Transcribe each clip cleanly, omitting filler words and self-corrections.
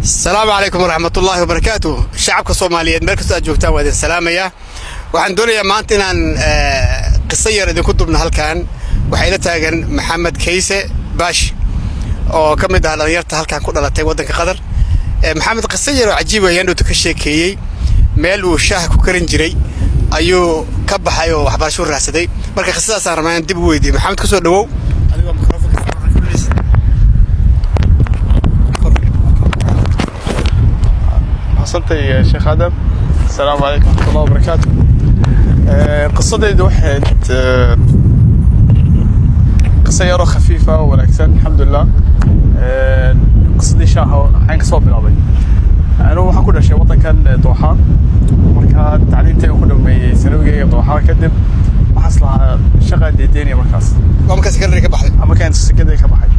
Asalaamu calaykum waraxmatullaahi wabarakaatu. Shacabka Soomaaliyeed meel kastoo aad joogtaan, waa idin salaamayaa. Waxaan doonayaa maanta inaan qiso yar idinku dubno. Halkan waxaa ila taagan Maxamed Kayse Baash oo ka mid ah dhalinyarta halkan ku dhalatay waddanka Qatar. Maxamed qiso yar oo cajiib ayaan dhowta ka sheekeeyey. Meel uu shaaha ku karin jiray ayuu ka baxay oo waxbarasho u raadsaday. Marka qisadaasaan rabnaa inaan dib u weydiiyo. Maxamed, kusoo dhawow adigoo microphone. Mahadsantahay, Sheekh Aadam. Asalaamu calaykum waraxmatullahi wabarakaatu. Qisadaydu waxayd qiso yaroo khafiifa oo wanaagsan, alxamdulilah. Qisadii shaaha waxaan kasoo bilaabay, anigu waxaan ku dhashay waddankan Dooxa. Marka tacliintay ku dhameeyey sanawigayga Dooxa kadib, waxaas lahaa shaqaa deedeynaya markaas. Waa markaa secondary ka baxday? Markaan secondary ka baxay.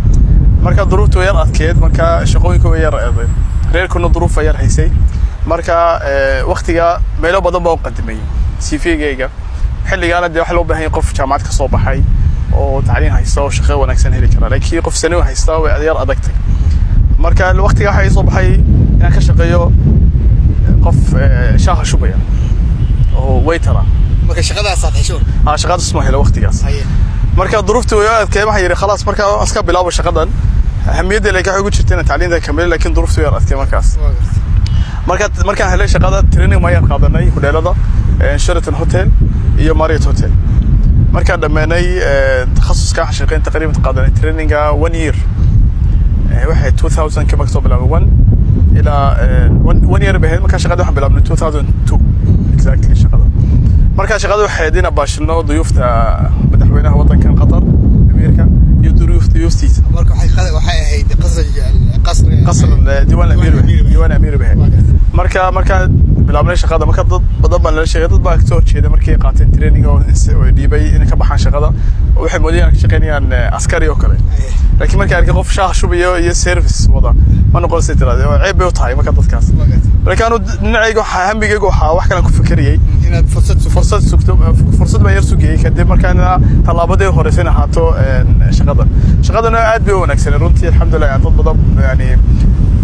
Marka duruuftu way yar adkeed, marka shaqooyinka way yar eeday, reerkuna duruuf yar haysay. Marka waqtiga meelo badan baan u qadimay CV-gayga. Xilligaana dee waxa loo baahan yahay qof jaamacad ka soo baxay oo tacliin haysta oo shaqo wanaagsan heli kara, laakiin qof sanawi haysta way yar adagtay. Marka waqtiga waxaa ii soo baxay inaan ka shaqeeyo qof shaaha shubaya oo waiter ah. Marka shaqadaasaad hesho? Ah, shaqadaas ma helo waqtigaas. Marka duruuftii way adkeed. Waxaan yidhi khalaas, marka aan iska bilaabo shaqadan. Ahamiyadda laakiin waxay ugu jirta inaan tacliinta kamilo, laakiin duruuftii way yar adkay markaas. Marka markaan helay shaqada, training ma yar qaadanay hudheelada Sheraton Hotel iyo Marriott Hotel. Markaan dhammaanay takhasuska, waxaan shaqeyn taqriiban qaadanay traininga one year. Waxay 2000 ka kasoo bilaabay one ilaa one year bay ahayd. Markaa shaqada waxaan bilaabnay 2002 exactly shaqada. Markaa shaqada waxay ahayd inaan baashino duyuufta madaxweynaha waddankan Qatar, amiirka iyo duyuuftiisa. Marka waxay ahayd qasr qasr qasr diiwaan amiir. Amiir. Diiwaan amiir bay ahayd. Waa gartay. Marka markaan bilaabnay shaqada, marka dad badan baan nala sheegay, dad baa kasoo horjeeda markay qaateen training oo dhiibay inay ka baxaan shaqada. Waxay moodayaan ka shaqeynayaan askari oo kale, laakiin markay arkay qof shaah shubayo iyo service wada, ma noqon say tiraade oo ceeb bay u tahay marka dadkaas. Waa gartay. Laakiin anu dhinacayga waxaa hamigayga waxaa wax kalan ku fikerayay inaad fursad sugto. Fursad sugto, fursad baan yar sugayay. Kadib markaana tallaabadii horeysa in ahaato shaqada. Shaqadana aad bay u wanaagsanay runtii, alxamdulilah. Yani dad badan, yani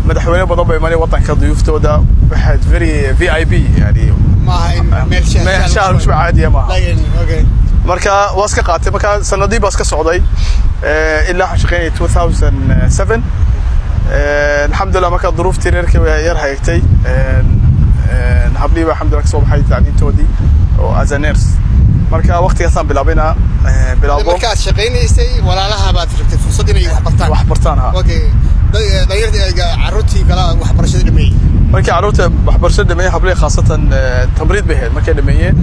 madaxweyne badan bay imanay waddanka, duyuuftooda waxaad very VIP yani. Maaha in meel shaah meel shaah lagu shubo caadiya maaha. Laakiin okay. Marka waa iska qaatay. Marka sanadii baa iska socday ilaa waxaan shaqeynayay 2007, alxamdulilah. Marka duruuftii reerkii way yar hagaagtay. Hablihii baa alxamdulilah kasoo baxay tacliintoodii oo as a nurse. Marka waqtigaasaan bilaabayna bilaabo. Markaad shaqaynaysay, walaalaha baad rabtay fursad inay wax bartaan. Wax bartaan, ha. Okay, dhalinyartii, carruurtii kala waxbarashada dhameeyey. Markii carruurta waxbarashada dhameeyey, hablihii khaasatan, tamriid bay ahayd markay dhameeyeen.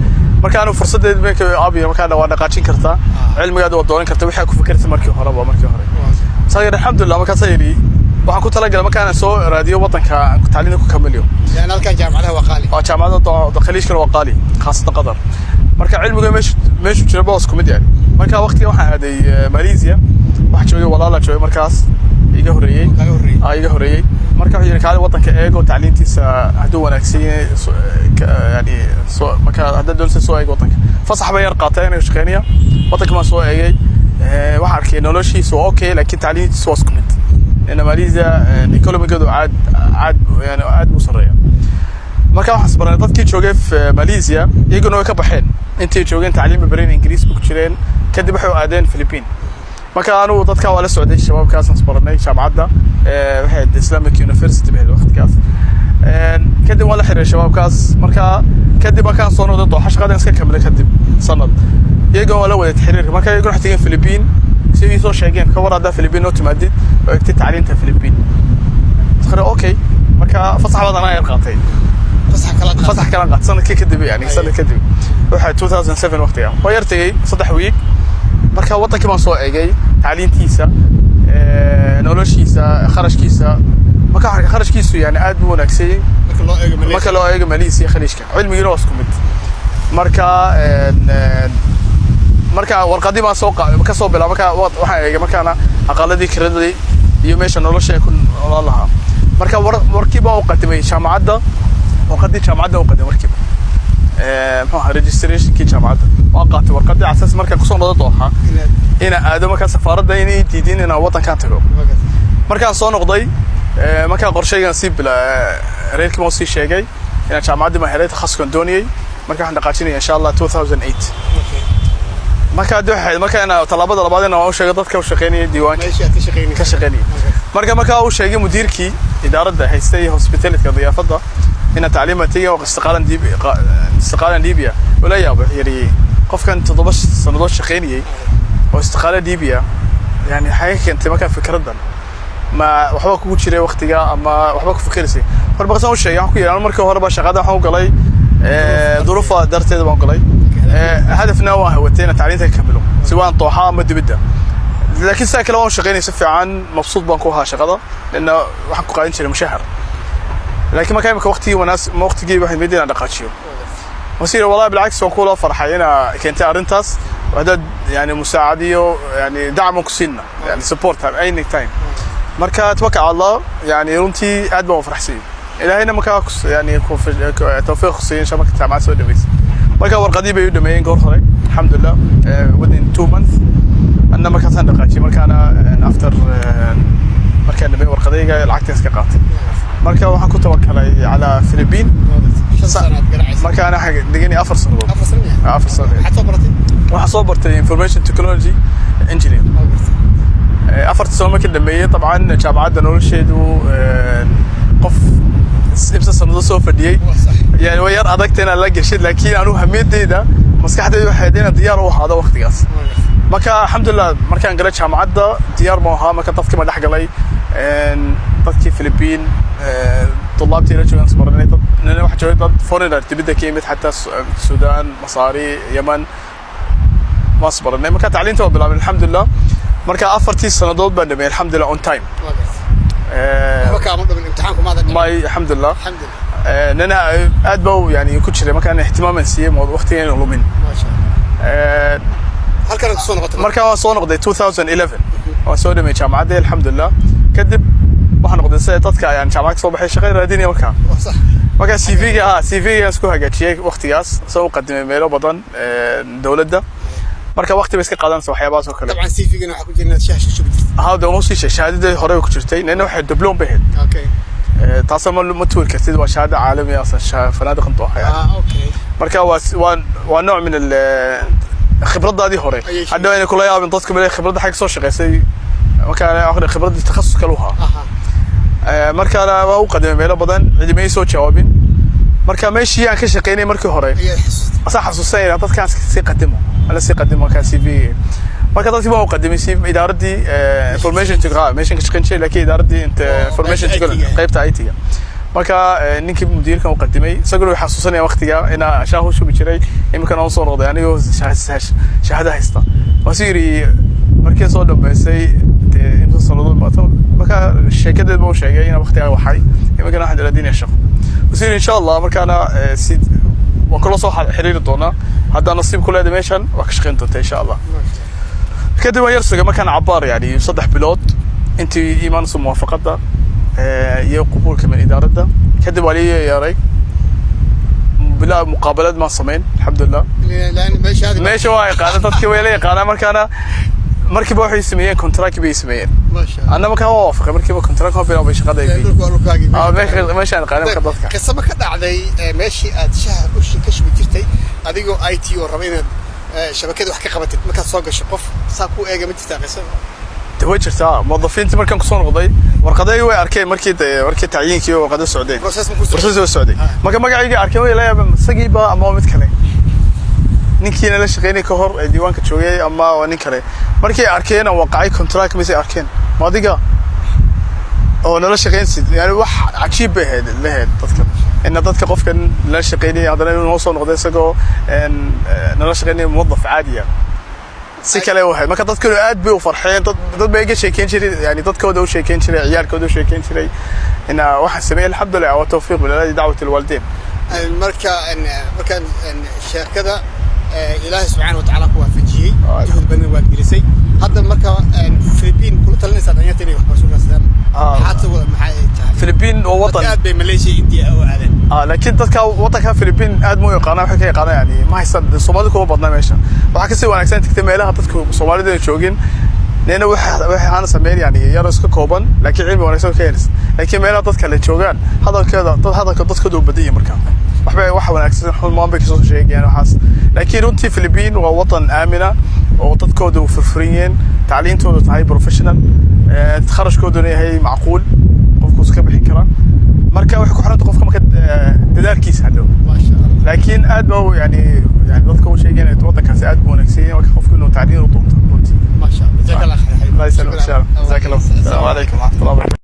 Marka anu fursadeed markay aabiyo markaa waa dhaqaajin kartaa, cilmigaada waa dooran kartaa wixii aad ku fikirtay markii horeba, markii hore. Saa yidhi alxamdulilah. Markaasaa yidhi waxaan ku talagalay markaan soo raadiyo waddanka aan tacliinta ku kamiliyo. Lan halkan jaamacadaha waa qaali. Waa jaamacadda khaliijkana waa qaali, khaasatan Qatar. Marka cilmiga meeshu jira boos ku mid yahay. Marka waqtiga waxaan aaday Malaysia. Waxaa joogay walaala joogay markaas iga horreeyey. Kaga horreeyey. Aa, iga horreeyey. Marka wuxuu yidhi kaali waddanka eego, tacliintiisa hadduu wanaagsan yahay yani soo marka haddaad doonaysa soo eeg waddanka. Fasax bay yar qaatay inay shaqeynaya. Waddanka baan soo eegay. Waxaan arkay noloshiisa waa okay, laakiin tacliintiisa waa isku mid. In Malaysia economigoodu aad aad yani aad u sarreeya. Marka waxaan isbaranay dadkii joogay Malaysia, iyaguna way ka baxeen. Intay joogeen tacliin bay bareen, Ingiriis bay ku jireen. Kadib waxay u aadeen Philippine. Marka anugu dadka waa la socday, shabaabkaasaan isbaranay jaamacadda. Waxay ahayd Islamic University bay ahayd waqtigaas. Kadib waan la xiriiray shabaabkaas. Marka kadib markaan soo noqday Dooxa, shaqadan iska kamilay kadib sanad, iyagoo waa la waday xiriirka. Marka iyaguna waxay tageen Philippine si ay soo sheegeen ka war haddaa Philippine noo timaadid oo egtay tacliinta Philippine. Akhri okay. Marka fasax baad anaa yar qaatay. Fasax kala qaatay. Fasax kala qaatay sanadkii kadib, yani sanad kadib, waxaa 2007 waqtiga waa yar tegey 3 week. Marka waddankii baan soo eegay, tacliintiisa, noloshiisa, kharashkiisa. Marka waxaan arkay kharashkiisu yani aad buu wanaagsan yahay marka loo eego Malaysia. Marka loo eego Malaysia, khaliijka cilmigiina waa isku mid. Marka marka warqadii baan soo ka soo bilaabay. Marka waxaan eegay markaana aqaladii kiradii iyo meesha nolosha ku noolaan lahaa. Marka warkii baan u qadimay jaamacadda, warqadii jaamacadda u qadimay markiiba. Muxuu ahaa registrationkii jaamacadda waan qaatay warqadii asaas. Markaan kusoo noqdo Dooxa inaad inaan aado markaa safaaradda inay diidin inaan waddankan tago. Markaan soo noqday Markaa qorshaygan sii bila reerkii baan usii sheegay inaan jaamacaddii baan helay takhasuskan doonayay. Marka waxaan dhaqaajinaya, insha Allah, 2008. Marka hadii waxay ahayd marka inaa tallaabada labaad inaan u sheego dadka u shaqeynayay diiwaanka Meeshii aad ka shaqeynaysa. Ka shaqeynayay. Marka uu sheegay mudiirkii idaaradda haystay hospitalitka, diyaafadda, inaan tacliima tegay oo istiqaalan dhiibiya, ula yaabo. Wuxuu yidhi, qofkan 7 sannadood shaqeynayay oo istiqaala dhiibiya, yani xagee ka keentay markaa fikraddan? Ma waxba kugu jiray waqtiga ama waxba ku fikiraysay? Hor baqsan u sheegay, waxaan ku yidhi, anu markii horeba shaqada waxaan u galay duruufa darteeda baan u galay. Hadafna waan hawatay inaan tacliinta ka kamilo, si waan dooxa ama dibadda, laakiin sidaa kale waan shaqeynay si fiican, mabsuud baan ku ahaa shaqada, lana waxaan ku qaadan jiray mushahar. Laakiin markaa imika waqtigii wanaas ma waqtigii waxay mid inaan dhaqaajiyo. Wasiir, wallahi bilcaks, waan kula farxay inaa keentay arrintaas. Haddaad yani musaacadiyo, yani dacman ku siinna, yani support any time. Marka tawakal cala Allah. Yani runtii aad baan u farxsanyay. Ilaahayna markaa yani tawfiiq ku siiyay, insha marka jaamacad soo dhaweysay. Marka warqadii bay u dhameeyeen goor hore, alxamdulilah, within 2 months. Anna markaasaan dhaqaajiyay. Markaana after markaan dhameeyay warqadayga, lacagta iska qaatay. Marka waxaan ku tawakalay calaa Philippine. 5 sanaad garaacaysa. Marka ana waxaan dhiganay 4 sannadood. 4 sano miyaa? 4 sano. Maxaad soo baratay? Waxaan soo bartay information technology engineer. Waa gartay. 4-ta sano markii dhameeyey, dabcan jaamacadda nolosheedu qof imsa sannadood soo fadhiyey Waa sax. yani way yar adagta inaad la geshid, laakiin anugu hamiyadeyda, maskaxdayda waxay ahayd inaan diyaar u ahaado waqtigaas. Waa gartay. Marka alxamdulilah, markaan galay jaamacadda diyaar baan ahaa. Marka dadkii ma dhex galay, dadkii Philippine, طلابtii la joogaan isbaranay. Dad nina waxa joogay, dad foreigner dibadda ka yimid, xataa Suudaan, Masaari, Yemen, waan isbaranay. Marka tacliinta waa bilaabay, alxamdulilah. Marka 4-tii sannadood baan dhameeyay, alxamdulilah, on time. Waa gartay. Waxba kaama dhumin, imtixaanku maada dhicin. May, alxamdulilah. Alxamdulilah. Nana aad baa yani ku jiray markaan ihtimaaman siiyey waqtiga inuu lumin. Maasha Allah. Halkan ku soo noqotay? Marka waan soo noqday 2011, waan soo dhamay jaamacaddii, alxamdulilah. Kadib waxaan noqday sida dadka ayaan jaamacad kasoo baxay shaqada raadinaya. Markaa Waa sax. Markaa CV-ga ha CV-ga isku hagaajiyey waqtigaas, soo u qadimay meelo badan dowladda. Marka waqti bay iska qaadanaysa waxyaabahaas oo kale. Dabcan CV-gana waxaa ku jira inaad shaah shubi jirtay. Haa, de uma sii sheeg, shahaadadii hore ku jirtay, nina waxay diploma bay ahayd. Taasoo ma tuuri kartid, waa shahaado caalami ah, asan fanaadiqan dooxa yani. Ah, okay. Marka waa nooc min khibradaadii hore. Ayay Hadhow ayna kula yaabin dadku male khibradda xagga soo shaqaysay. Markaa khibraddii takhasus kale u ahaa. Markaana waa u qadimay meelo badan, cidima ii soo jawaabin. Marka meeshii aan ka shaqaynay markii hore Ayaad xasuustay. Asaan xasuusanayna dadkaan sii qadimo, ala sii qadimo markaa CV. Marka dadkii baan u qadimay si idaaraddii information technology meeshan ka shaqayn jiray, laakiin idaaraddii inta Oo, information qaybta technology. IT-ga. Qaybta IT-ga. Marka ninkii mudiirkan u qadimay, isaguna wuxuu xasuusanaya waqtiga inaa shaah u shubi jiray. Iminkana aan soo noqday anigoo shahaado haysta. Waasuu yidhi markii soo dhameysay dee inta sannadood marka sheekadeed ba u sheegay inaa waqtigaa waxay iminkana waxaan raadinaya shaqo. Wasuu yidhi, insha Allah, markaana si waan kula soo xiriiri doonaa. Haddaa nasiib ku leedahay meeshan waa ka shaqayn doonta, insha Allah. Kadib waan yar sugay markaan cabaar, yani 3 bilood, intii iimaanayso muwaafaqadda iyo qubuulka min idaaradda. Kadib waa lii yeeray, bilaa muqaabalad maan samayn, alxamdulilah. لان meesha هذه Meesha waa yaqaana, dadki way la yaqaanaa. Markaana markiiba waxay sameeyeen contract bay sameeyeen. ما شاء الله. Anna markaa waa waafaqay markiiba contract, waan bilaabay shaqada. Dhulku waa dhulkaagii. Ah, meeshaan yaqaana marka dadka. Qiso ma ka dhacday meeshii aad shaha ka shubi jirtay, adigoo IT oo raba inaad shabakada wax ka qabatid, markaad soo gasho qof saa ku eega, ma jirtaa qiso? De way jirtaa. Muwadafiintii markaan kusoo noqday warqadayga way arkeen, markii de markii tacyiinkii warqado socdeen. Process ma ku socday? Process waa socday. Marka magacayga arkeen, way la yaabeen, isagiiba ama waa mid kale, ninkiina la shaqeynay ka hor ee diiwaanka joogay ama waa nin kale. Markay arkeen aan waqacay contract, mise arkeen ma adiga oo nala shaqeynsid, yani wax cajiib bay ahayd lahayd dadka ina dadka qofkan nala shaqeynayay haddana inuu noo soo noqday isagoo nala shaqeynaya muwadaf caadiya, si kale u ahayd. Marka dadkanu aad bay u farxeen. Dad bay iga sheekeyn jiray, yani dadkooda u sheekeyn jiray, ciyaalkooda u sheekeyn jiray ina waxaan sameeyey, alxamdulilah, waa tawfiiq min Ilahi, dacwat alwaalidiin. Markaan sheekada Ilaahay subxaana watacaala ku waafajiyey, juhud badan waad gelisay. Hadda marka Philippine kula talinaysaa dhalinyarta inay waxbarasho raadsadaan? Maxaad maxay tahay? Philippine waa Dadka wadan aad bay Malaysia, India u aadeen. Ah, laakiin dadka wadanka Philippine aad ma u yaqaanaan. Waxay ka yaqaanaan yani ma haystaan, Soomaalida kuma badna meesha. Waxaa kasii wanaagsan tagtay meelaha dadku Soomaalida ay joogin, nina waxay ahaan sameyn yani yaro iska kooban, laakiin cilmi wanaagsan ka helis. Laakiin meelaha dadka la joogaan, hadalkeeda dad hadalka dadkooda uu badan yahay. Marka waxba wax wanaagsan xumaan bay kasoo sheegayaan waxaas. Laakiin runtii Philippine waa wadan aamina oo dadkooda u furfuran yihiin, tacliintoodu tahay professional, kharashkooduna yahay macquul, qofku iska bixin karaa. Marka waxay ku xiranta qofka marka dadaalkiisa hadhow. Maasha Allah. Laakiin aad ba yani dadka u sheegeen in wadankaasi aad buu wanaagsan yahay, marka qofku inuu tacliin u doonto runtii. Maasha Allah, jazaak Allah khayr. الله يسلمك ان شاء الله، جزاك الله. السلام عليكم ورحمه الله وبركاته.